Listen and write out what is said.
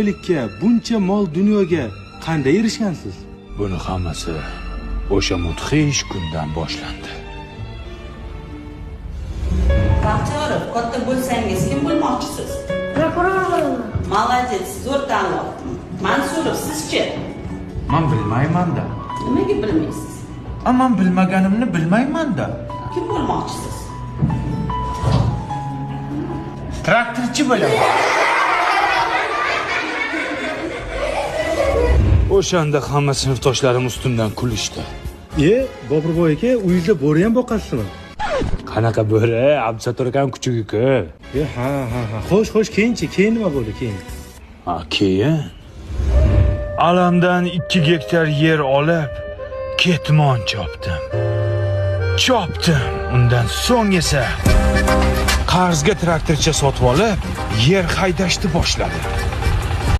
Boylikka, buncha mol dunyoga qanday erishgansiz? Buni hammasi o'sha mudhish kundan boshlandi. Baxtiyorov, katta bo'lsangiz kim bo'lmoqchisiz? Prokuror bo'laman. Молодец, zo'r tanlov. Mansurov, sizchi? Man bilmayman-da. Nimaga bilmaysiz? A man bilmaganimni bilmayman-da. Kim bo'lmoqchisiz? Traktorchi bo'laman. O'shanda hamma sinfdoshlarim ustimdan kulishdi. Bobur boy aka, uyingizda bo'ri ham boqasizmi? Qanaqa bo'ri? Abdusattor akam kuchugi-ku. Ha, ha, ha. Xo'sh, xo'sh, keyinchi, keyin nima bo'ldi, keyin? Ha, keyin alamdan 2 gektar yer olib, ketmon chopdim. Chopdim. Undan so'ng esa qarzga traktorcha sotib olib, yer haydashni boshladim.